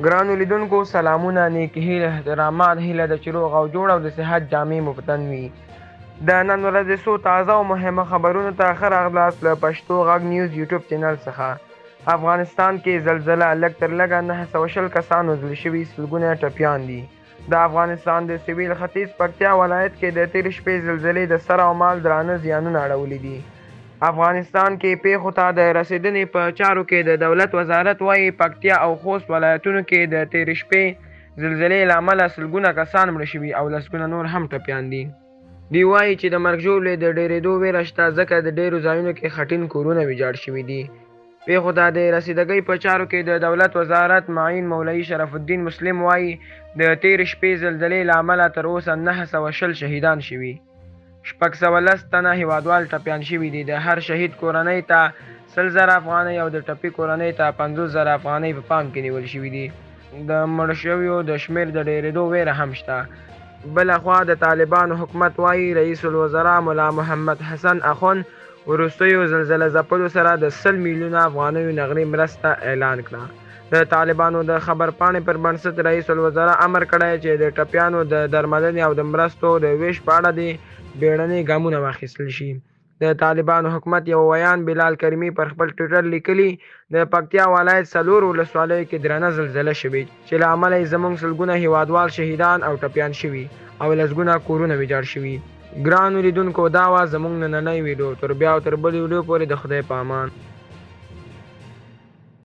ګرانو لیدونکو سلامونه، نیکې هیلې، احترامات، هیله ده چې روغ او جوړ او د صحت جامې مو په تن وي. د نن ورځې څو تازه او مهمو خبرونو ته ښه راغلاست له پښتو غږ نیوز یوټیوب چینل څخه. افغانستان کې زلزله، لږ تر لږه 920 کسان وژل شوي، سلګونه ټپیان دي. د افغانستان د سویل ختیځ پکتیا ولایت کې د تېرې شپې زلزلې د سر او مال درانه زیانونه اړولي دي. افغانستان کې پیښو ته د رسیدنې په چارو کې د دولت وزارت وايي، پکتیا او خوست ولایتونو کې د تېرې شپې زلزلې له امله سلګونه کسان مړه شوي او لسګونه نور هم ټپیان دي. دوی وايي چې د مرګ ژوبلې د ډېرېدو ویره شته، ځکه د ډېرو ځایونو کې خټین کورونه ویجاړ شوي دي. پیښو ته د رسیدګۍ په چارو کې د دولت وزارت معین مولوي شرف الدین مسلم وايي، د تېرې شپې زلزلې له امله تر اوسه 920 شهیدان شوي، 610 تنه هیوادوال ټپیان شوي دي. د هر شهید کورنۍ ته 100,000 افغانۍ او د ټپي کورنۍ ته 50,000 افغانۍ په پام کې نیول شوي دي. د مړ شویو د شمېر د ډېرېدو ویره هم شته. بله خوا د طالبانو حکومت وايي، رئیس الوزرا ملا محمد حسن اخوند وروستیو زلزله ځپلو سره د 100 میلیونه افغانیو نغدي مرسته اعلان کړه. د طالبانو د خبرپاڼې پر بنسټ رئیس الوزرا امر کړی چې د ټپیانو د درملنې او د مرستو د ویش په اړه دې بیړني ګامونه واخیستل شي. د طالبانو حکومت یو ویاند بلال کریمي پر خپل ټویټر لیکلي، د پکتیا ولایت څلور ولسوالیو کې درنه زلزله شوې چې له امله یې زموږ سلګونه هیوادوال شهیدان او ټپیان شوي او لسګونه کورونه ویجاړ شوي. ګرانو لیدونکو، دا وه زموږ نننۍ ویډیو. تر بیا او تر بلې ویډیو پورې د خدای په امان.